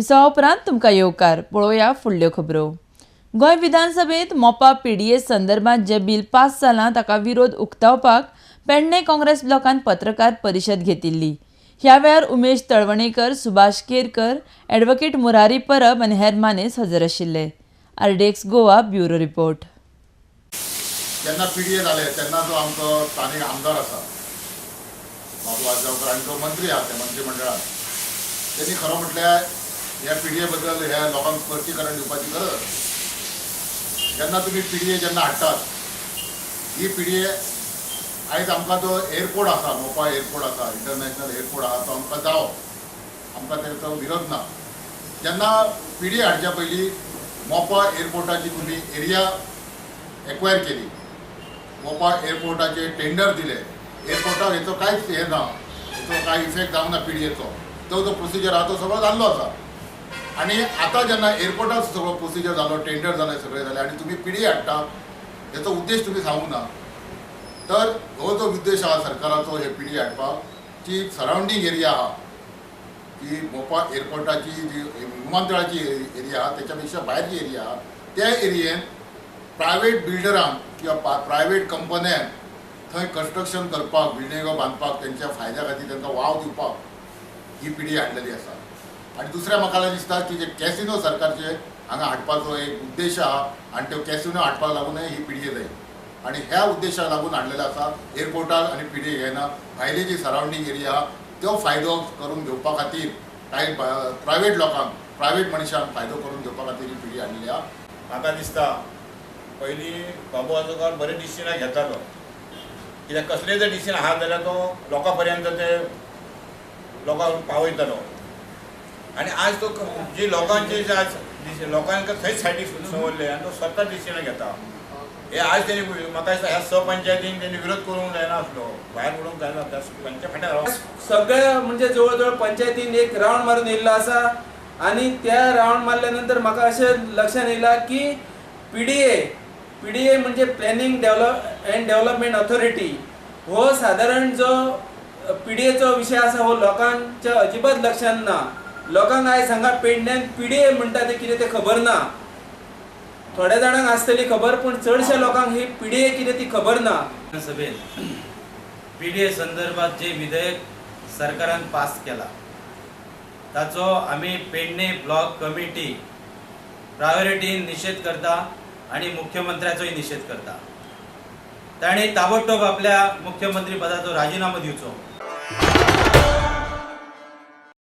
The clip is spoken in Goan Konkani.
विसवा उपरांत तुमकां येवकार. पळोवया फुडल्यो खबरो. गोंय विधानसभेत मोपा पीडीए संदर्भात जे बिल पास जालां ताका विरोध उक्तावपाक पेडणे काँग्रेस ब्लॉकान पत्रकार परिशद घेतिल्ली. ह्या वेळार उमेश तळवणेकर, सुभाष केरकर, ॲडव्होकेट मुरारी परब आनी हेर मानेस हजर आशिल्ले. RDX Goa bureau report. जेन्ना पीडीए जाले तेन्ना जो आमचो स्थानीक आमदार आसा बाबू आजगांवकर आनी जो मंत्री आसा त्या मंत्रीमंडळात, तेणी खरो म्हटल्यार ह्या पीडीए बद्दल ह्या लोकांक स्पश्टीकरण दिवपाची गरज आसा. जेन्ना तुमी पीडीए जेन्ना हाडटात, ही पीडीए आयज आमकां जो एअरपोर्ट आसा, मोपा एअरपोर्ट आसा, इंटरनॅशनल एअरपोर्ट आसा, तो आमकां जावो, आमकां तेचो विरोध ना. जेन्ना पीडीए हाडच्या पयलीं मोपा एअरपोर्टाची तुमी एरिया एक्वायर केली, मोपा एअरपोर्टाचे टेंडर दिले, एअरपोर्टाक हेचो कांयच हें ना, हेचो कांय इफेक्ट जावंक ना पीडीएचो. तो जो प्रोसिजर आहा तो सगळो जाल्लो आसा. आनी आतां जेन्ना एअरपोर्टाचो सगळो प्रोसिजर जालो, टेंडर जालें, सगळें जालें आनी तुमी पीडीए हाडटा, हेचो उद्देश तुमी सांगूंक ना. तर हो जो उद्देश आहा सरकाराचो हे पीडीए हाडपाक जी सरावंडींग एरिया आहा, की मोपा एअरपोर्टाची जी विमानतळाची एरिया आहा तेच्या पेक्षा भायर जी एरिया आहा त्या एरियेन प्रायवेट बिल्डरांक किंवा प्रायवेट कंपन्यांक थंय कन्स्ट्रक्शन करपाक, बिल्डिंगो बांदपाक, तेंच्या फायद्या खातीर तांकां वाव दिवपाक ही पीडीए हाडलेली आसा. आनी दुसरें म्हाका दिसता की जे कॅसिनो सरकारचे हांगा हाडपाचो एक उद्देश आहा आनी त्यो कॅसिनो हाडपाक लागूनय ही पीडीए जाय आनी ह्या उद्देशाक लागून हाडलेलो आसा. एअरपोर्टाक आनी पीडीए घेना भायली जी सरावंडींग एरिया आहा त्यो फायदो करून घेवपा खातीर कांय प्रायवेट लोकांक, प्रायवेट मनशांक फायदो करून घेवपा खातीर ही पीडीए हाडलेली आहा. म्हाका दिसता पयलीं बाबू आजगांवकर बरें डिसिजनां घेतालो, कित्याक कसलेय जर डिसिजन आहा जाल्यार तो लोकां पर्यंत ते लोकांक पावयतालो. आनी आज तो जी लोकांची आज लोकांक थंयच सायडीक दवरले आनी तो स्वता डिसिजनां घेता. हे आज तेणी म्हाका दिसता ह्या स पंचायतीन तेणी विरोध करूंक जायना आसलो, भायर उडोवंक जायना, त्या पंचा फाटल्यान सगळ्या म्हणजे जवळ जवळ पंचायतीन एक रावंड मारून येयल्लो आसा. आनी त्या रावंड मारल्या नंतर म्हाका अशें लक्षात येयलां की पीडीए म्हणजे प्लॅनिंग अँड डेव्हलपमेंट ऑथॉरिटी हो सादारण जो पीडीएचो विशय आसा हो लोकांच्या अजिबात लक्षात ना. लोकांक आयज हांगा पेडण्यान पीडीए म्हणटा ते कितें तें खबर ना. थोड्या जाणांक आसतली खबर, पूण चडश्या लोकांक ही पीडीए कितें ती खबर ना. सभेत पीडीए संदर्भात जे विधेयक सरकारान पास केला ताचो आमी पेडणे ब्लॉक कमिटी प्रायोरिटीन निशेध करता आनी मुख्यमंत्र्याचोय निशेध करता. तांणी ताबडतोब आपल्या मुख्यमंत्री पदाचो राजिनामो दिवचो.